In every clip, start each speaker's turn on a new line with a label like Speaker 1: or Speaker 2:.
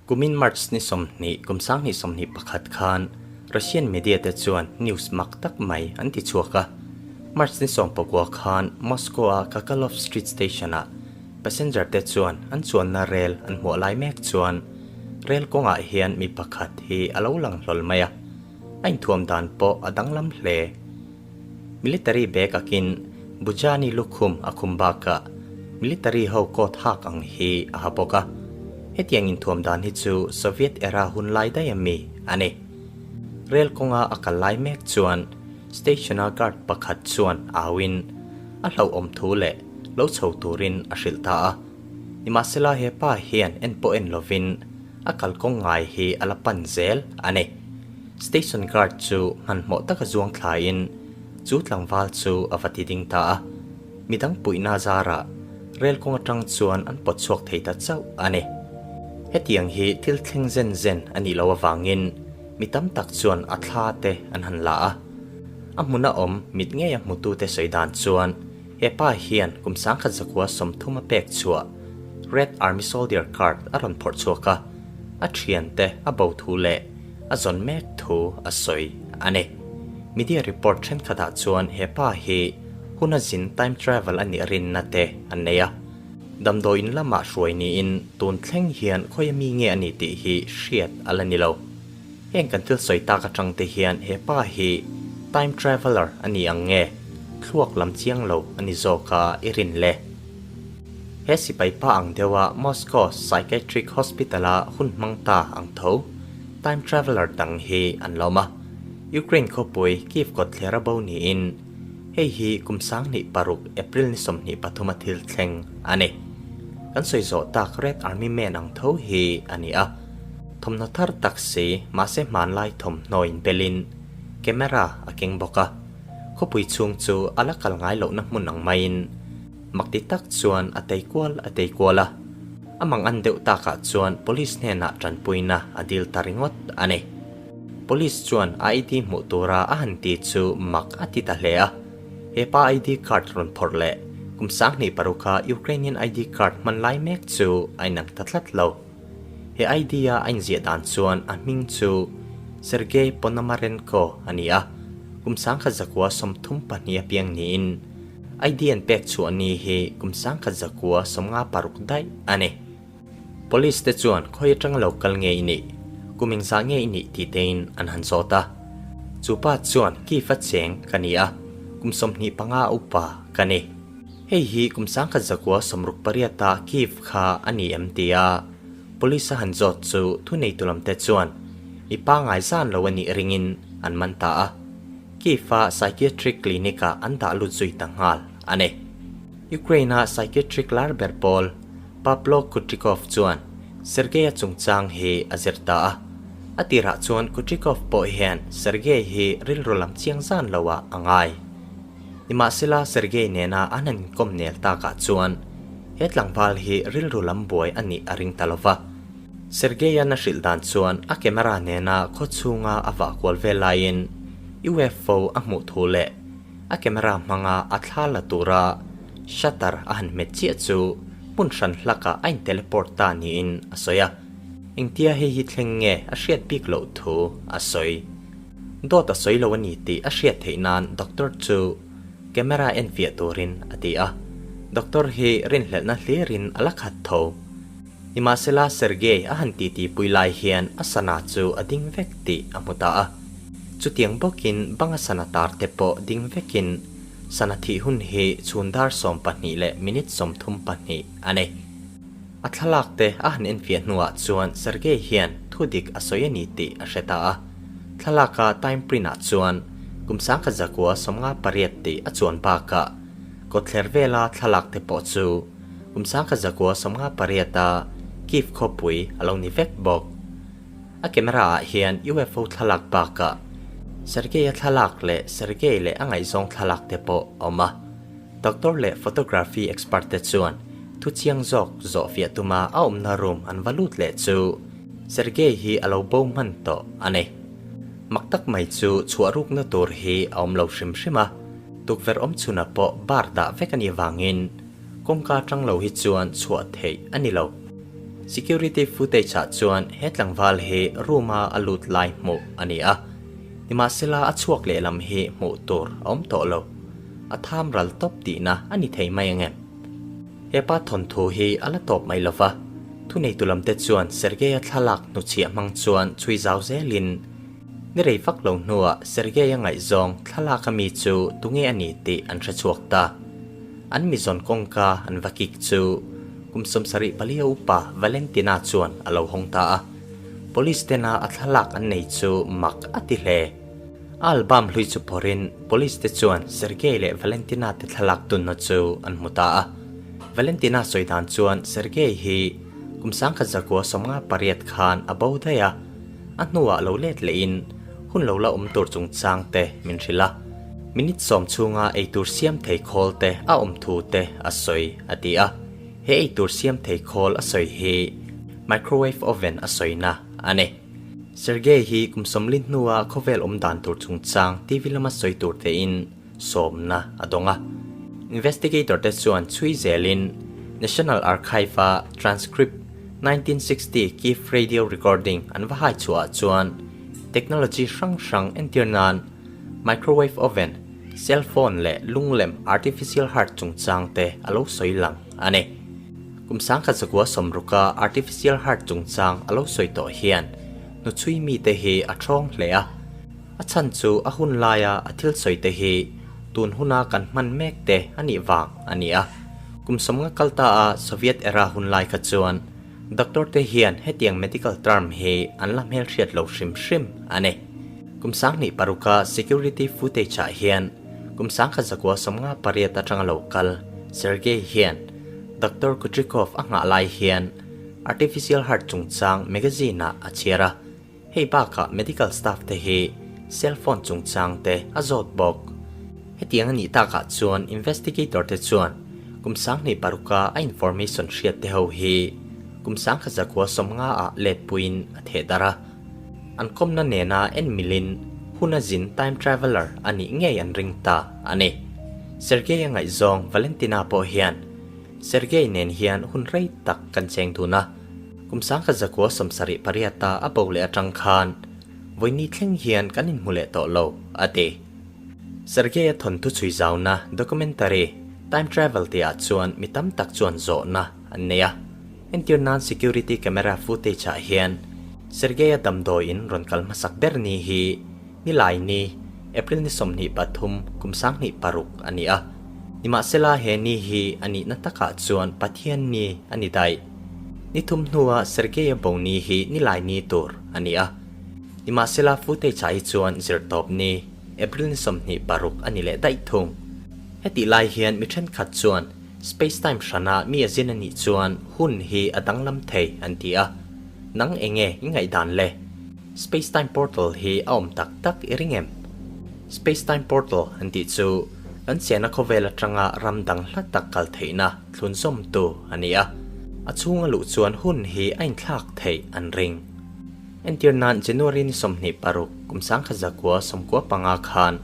Speaker 1: Kumin March ni 20 kum 2021 khan Russian media te chuan news mak tak mai an ti chhuak a. March ni 19 khan Moscow a Kakalov Street Station ah passenger te chuan an chuanna rel an hmuah lai mek chuan rel kawngah hian mi pakhat hi a lo lang hlawl mai a, a inthuam dan pawh a danglam hle. Military bag akin Bujani lukhum a khum bakah military ho coat hak ang hi a ha bawk a. Hetiang inthuam dan hi chu Soviet era hun lai daih a mi a ni. Rail kawnga a kal lai mek chuan station-a guard pakhat chuan auin a hlauhawm thu leh lo chho turin a hrilh ta a. Nimahsela he pa hian en pawh en lovin a kalkawng ngai hi a la pan zel a ni. Station guard chu hmanhmawh taka zuang thlaiin chu tlangval chu a va ti ding ta a. Midang puihna zarah rel kawng atang chuan an pawt chhuak thei ta chauh a ni. Hetiang hi thil thleng zen zen a nih loh avangin mi tam tak chuan a thla te an han la a. A hmuna awm mit ngeia hmutute sawi dan chuan he pa hian kum 1930 a pek chhuah Red Army Soldier Card a rawn phawrh chhuak a, a thiante a bo thu leh a zawn mek thu a sawi a ni. Media report thenkhatah chuan he pa hi hun a zin time travel a nih rinna te an nei a. Damdawiin lamah hruai niin tun thleng hian khawi ami nge a ni tih hi hriat a la ni lo. Heng kan thil sawi tak atang te hian he pa hi time traveler a ni ang nge thluak lam chiang lo a ni zawk a i rin le? He sipai pa ang deuha Moscow Psychiatric Hospital-a hun hmang ta ang tho, time traveler dang hi an lawm a. Ukraine khawpui Kyiv kawtthler a bo niin hei hi kum 2006 April ni 23 a thil thleng a ni. Kan sawi zawh tak Red Army men ang tho hi a ni a. Thawmhnaw thar tak si mahse hmanlai thawmhnaw inbelin camera a keng bawk a. Khawpui chhung chu a la kal ngai lohna hmun ang maiin Mak ti tak chuan a tei kual a tei kual a, a mang an deuh takah chuan police hnenah tanpuina a dil ta ringawt a ni. Police chuan a ID hmuh tura a han ti chu mak a ti ta hle a, he pa ID card rawn phawrh leh kum 2006 a Ukrainian ID card hman lai mek chu a inang ta tlat lo. He ID a a inziah dan chuan a hming chu Sergei Ponomarenko a ni a, kum 1932 a piang niin ID an pek chhuah ni hi kum 1956 daih a ni. Police te chuan khawi atanga lo kal nge i nih, kum engzah nge i nih tih tein an han zawt a. Chu pa chuan Kyiv a cheng ka ni a, kum 25 upa ka ni. Hei hi kum 1968 a Kyiv kha a ni em tia Police a han zawt chu thuneitu lam te chuan mi pangngai zan lo a nih ringin an man ta a. Kyiv-a psychiatric clinic-ah an dah lut zui ta nghal a ni. Ukraine-a psychiatric lar ber pawl Pavlo Kutrikov chuan Sergei-a chungchang hi a zir ta a. A tirah chuan Kutrikov pawh hian Sergei hi rilru lam chiang zan loah a ngai. Nimahsela Sergei nena an han inkawm nel takah chuan he tlangval hi rilru lam buai a nih a ring ta lo va. Sergei-a na hrilh dan chuan a camera nena khaw chhunga a vah kual vel laiin UFO a hmuh thu leh a camera hmanga a thla la tura shutter a han hmet chiah chu hmun hran hlakah a in-teleport ta niin a sawi a. Engtia hei hi thleng nge a hriat bik loh thu a sawi. Dawt a sawi lo a ni tih a hriat theih nan doctor chu camera enfiah turin a ti a. Doctor hi rinhlelhna hlirin a la khat tho. Nimahsela Sergei a han titi pui lai hian a sana chu a ding vek tih a hmu ta a. Chutiang bawkin banga sana tar te pawh ding vekin sana thih hun hi chhun dar 12 leh minute 32 a ni. A thlalak te a han enfiah hnuah chuan Sergei hian thu dik a sawi a ni tih a hre ta a. Thlalaka time print ah chuan kum 1958 tih a chuan bakah kawtthler vela thlalak te pawh chu Kum 1958 a Kyiv khawpui a lo ni vek bawk. A camera ah hian UFO thlalak bakah Sergei-a thlalak leh Sergei leh a ngaihzawng thlalak te pawh a awm a. Doctor leh photography expert te chuan thu chiang zawk zawh fiah tuma a awmna room an va lut leh chu Sergei hi a lo bo hman tawh a ni. Mak tak mai chu chhuah rukna tur hi a awm lo hrim hrim a, tukverh awm chhunah pawh bar dah vek a nih vangin Kawngka tang lo hi chuan chhuah theih a ni lo. Security footage ah chuan he tlangval hi room a a lut lai hmuh a ni a, nimahsela a chhuak lehlam hi hmuh tur a awm tawh lo. A tham ral tawp tihna a ni thei mai angem? Hepa thawnthu hi a la tawp mai lova, thuneitu lamte chuan Sergei-a thlalak hnuchhiah hmang chuan chhui zau zelin ni rei vak lo hnuah Sergei-a ngaihzawng thlalak ami chu tunge a ni tih an hre chhuak ta. An mizawn kawngka an va kik chu kum 74 a upa Valentina chuan a lo hawng ta a, Police tena a thlalak an nei chu mak a ti hle. A album hlui chu phawrhin Police te chuan Sergei leh Valentina te thlalak tunna chu an hmu ta a. Valentina sawi dan chuan Sergei hi kum 1958 khan a bo daih a, a hnuah lo let lehin hun lo la awm tur chungchang te min hrilh a. Minute sawm chhunga eitur siam thei khawl te a awm thu te a sawi a ti a. He eitur siam thei khawl a sawi hi microwave oven a sawina a ni. Sergei hi kum 40 hnua khawvel awm dan tur chungchang TV lama sawi tur tein sawmna a dawng a. Investigator te chuan chhui zelin National Archive-a transcript 1960 Kyiv radio recording an va hai chhuahah chuan technology hrang hrang entir nan microwave oven, cell phone leh lunglem artificial heart chungchang te a lo sawi lang a ni. Kum 1960-a artificial heart chungchang a lo sawi tawh hian hnuchhui mite hi a thawng hle a. A chhan chu a hun laia a thil sawi te hi tun huna kan hman mek te a nih vang a ni a. Kum 50 kal ta a Soviet era hun lai kha chuan doctor te hian hetiang medical term hi an la hmelhriat lo hrim hrim a ni. Kum 2006-a security footage ah hian kum 1958 atanga lo kal Sergei hian Doctor Kutrikov a nghah lai hian Artificial Heart chungchang magazine-ah a chhiar a, hei bakah medical staff te hi cell phone chungchang te a zawt bawk. Hetiang a nih takah chuan investigator te chuan kum 2006-a a information hriat te ho hi kum 1950 ah let puiin a theh darh a, an kawmna nena en milin hun a zin time traveller a nih ngei an ring ta a ni. Sergei-a ngaihzawng Valentina pawh hian Sergei nen hian hun rei tak kan cheng dun a, kum 1978-a a bo leh atang khan vawiini thleng hian kan inhmu leh tawh lo, a ti. Sergei-a thawnthu chhui zauna documentary Time Travel tihah chuan mi tam tak chuan zawhna an nei a. Entir nan security camera footage ah hian Sergei-a damdawiin rawn kal hmasak ber ni hi Nilai ni, April ni 23, kum 2006 a ni a. Nimahsela he ni hi a nihna takah chuan Pathian ni a ni daih. Ni thum hnua Sergei-a bo ni hi Nilai ni tur a ni a. Nimahsela footage ah hi chuan zirtawp ni, April ni 26 a ni leh daih thung. Hetih lai hian mi thenkhat chuan Space-time hrana mi a zin a nih chuan hun hi a danglam thei an ti a. Nang enge i ngaihdan le? Space-time portal hi a awm tak tak i ring em? Space-time portal an tih chu kan chiahna khawvel atanga ram dang hla tak kal theihna thlunzawmtu a ni a. A chhunga luh chuan hun hi a inthlak theih an ring. Entir nan January ni 26 kum 1995 khan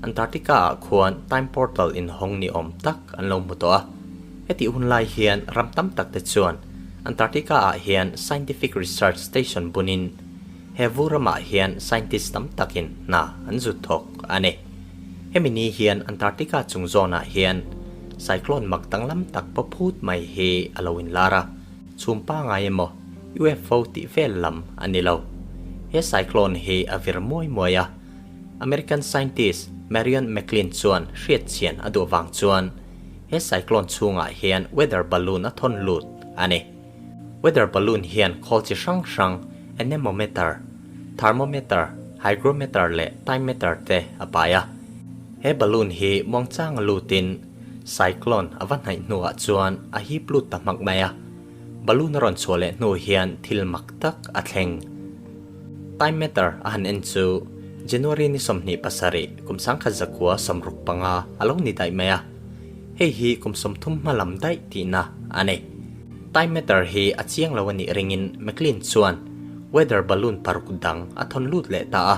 Speaker 1: Antarctica ah khuan time portal inhawng ni awm tak an lo hmu tawh a. Hetih hun lai hian ram tam tak te chuan Antarctica ah hian scientific research station bunin he vu ramah hian scientist tam takin hna an zut thawk a ni. Hemi ni hian Antarctica chung zawnah hian cyclone mak danglam tak paw phut mai hi a lo inlar a. Chhum pangai emaw UFO tih vel lam a ni lo. He cyclone hi a vir muai muai a. American scientist Marion McLean chuan hriatchhian a duh vang chuan he cyclone chhungah hian weather balloon a thawn lut a ni. Weather balloon hian khawl chi hrang hrang anemometer, thermometer, hygrometer leh timemeter te a pai a. He balloon hi muangchanga lutin Cyclone a va hnaih hnuah chuan a hip lut ta hmak mai a, balloon a rawn chhuah leh hnu hian thil mak tak a thleng. Time meter a han en chu January ni 27 kum 1965 a lo ni daih mai a, hei hi kum 30 hma lam daih tihna a ni. Time meter hi a chiang lo a nih ringin McLean chuan weather balloon paruk dang a thawn lut leh ta a,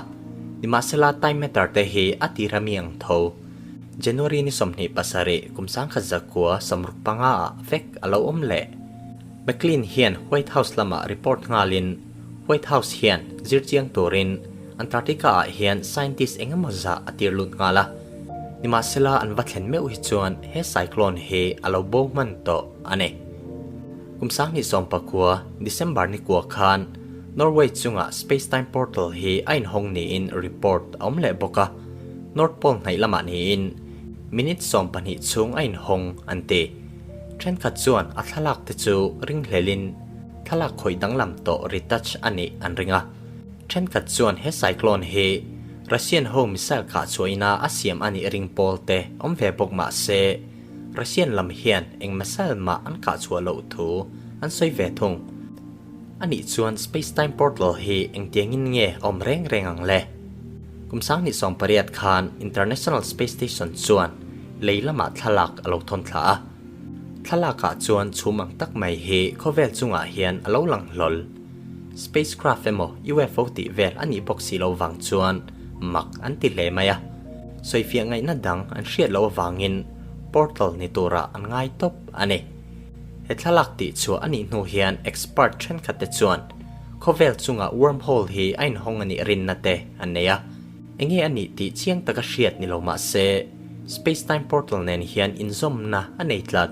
Speaker 1: nimahsela time meter te hi a tir ami ang tho. January ni 27 kum 1965 ah vek a lo awm leh. McClean hian White House lamah report nghalin White House hian zirchiang turin Antarctica-ah hian scientist eng emaw zah a tir lut nghal a. Nimahsela an va thlen meuh hi chuan he cyclone hi a lo bo hman tawh a ni. Kum 2019 December ni kua khan Norway chungah space-time portal hi a inhawng niin report a awm leh bawk a, North Pole hnaih lamah niin minute 12 chhung a inhawng an ti. Thenkhat chuan a thlalak te chu ringhlelin thlalak khawih danglam tawh retouch a nih an ring a. Thenkhat chuan he cyclone hi Russian ho missile kah chhuahina a siam a nih ring pawl te awm ve bawk mah se Russian lam hian eng missile mah an kah chhuah loh thu an sawi ve thung. A nih chuan space-time portal hi engtiangin nge a awm reng reng ang le? Kum 2018 khan International Space Station chuan lei lamah thlalak a lo thawn thla a. Thlalakah chuan chhum ang tak mai hi khawvel chungah hian a lo lang hlawl. Spacecraft emaw UFO tih vel a nih bawk si lo vang chuan mak an ti hle mai a. Sawifiah ngaihna dang an hriat loh avangin portal ni turah an ngai tawp a ni. He thlalak tih chhuah a nih hnu hian expert thenkhat te chuan khawvel chungah wormhole hi a inhawng a nih rinna te an nei a. Enge a nih tih chiang taka hriat ni lo mah se space-time portal nen hian inzawmna a nei tlat.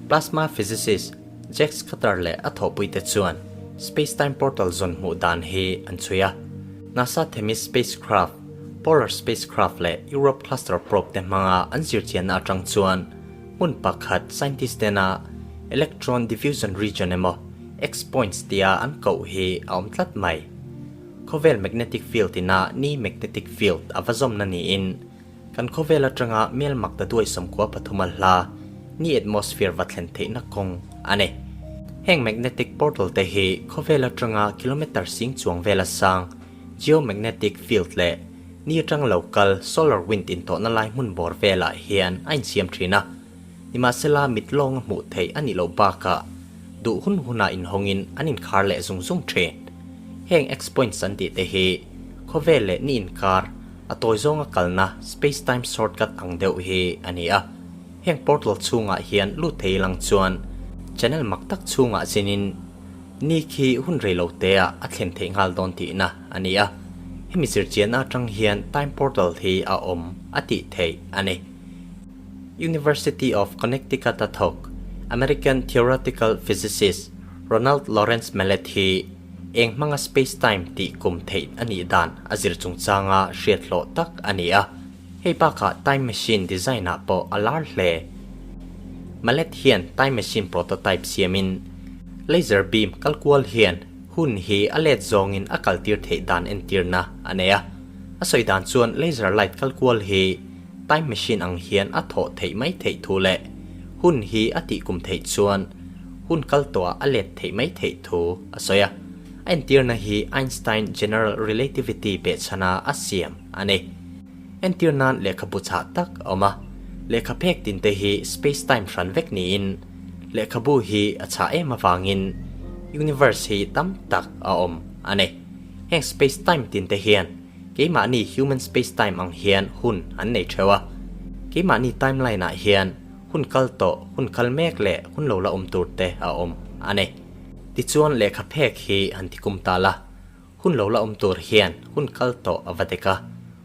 Speaker 1: Plasma physicist Jacques Cutter leh a thawhpuite chuan space-time portal zawn hmuh dan hi an chhui a. NASA Themis spacecraft, Polar spacecraft leh Europe Cluster Probe te hmanga an zirchianna atang chuan hmun pakhat scientist tena electron diffusion region emaw X-points tia an koh hi a awm tlat mai. Khawvel magnetic field ina ni magnetic field a va zawmna niin kan khawvel atanga mel mak ta duai 13 a hla ni atmosphere va thlen theihna kawng a ni. Heng magnetic portal te hi khawvel atanga kilometer sing chuang vela sang geomagnetic field leh ni atang lo kal solar wind intawhna lai hmun bawr velah hian a insiam thin a. Nimahsela mit lawng a hmuh theih a nih loh bakah duh hun hunah inhawngin an inkhar leh zung zung thin. Heng X-points an tih te hi khawvel leh ni inkar a tawi zawnga kalna space-time shortcut ang deuh hi a ni a. Heng portal chhungah hian lut thei lang chuan channel mak tak chhungah zinin ni khi hun rei lo teah a thlen theih nghal dawn tihna a ni a. Hemi zirchianna atang hian time portal hi a awm a tih theih a ni. University of Connecticut-a thawk American theoretical physicist Ronald Lawrence Mallet hi eng hmanga space-time tih kum theih a nih dan a zir chungchanga hriat hlawh tak a ni a, hei bakah time machine design-ah pawh a lar hle. Mallet hian time machine prototype siamin laser beam kalkual hian hun hi a let zawngin a kaltir theih dan entirna a nei a, a sawi dan chuan laser light kalkual hi Time machine ang hian a thawh theih mai theih thu leh hun hi a tih kum theih chuan hun kal tawhah a let theih mai theih thu a sawi a. A entirna hi Einstein General Relativity behchhana a siam a ni. Entir nan lehkhabu chhah tak a awm a, lehkha phek tinte hi space-time hran vek niin lehkhabu hi a chhah em avangin universe hi tam tak a awm a ni. Heng space-time tinte hian Keimahni human space-time ang hian hun an nei theuh a. Keimahni timeline-ah hian hun kal tawh, hun kal mek leh hun lo la awm tur te a awm a ni. Tichuan lehkha phek hi han ti kum ta la, hun lo la awm tur hian hun kal tawh a va dek a,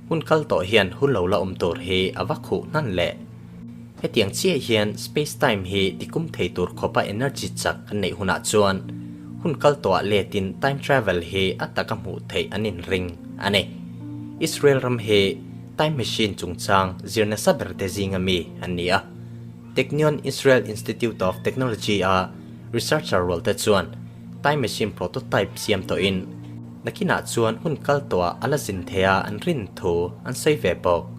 Speaker 1: hun kal tawh hian hun lo la awm tur hi a va khuh hnan leh. Hetiang chiah hian space-time hi ti kum thei tur khawpa energy chak an neih hunah chuan hun kal tawhah letin time travel hi a taka hmuh theih an inring a ni. Israel ram hi time machine chungchang zir nasa ber te zinga mi an ni a. Technion Israel Institute of Technology-a researcher rual te chuan time machine prototype siam tawhin nakinah chuan hun kal tawhah a la zin thei a an rin thu an sawi ve bawk.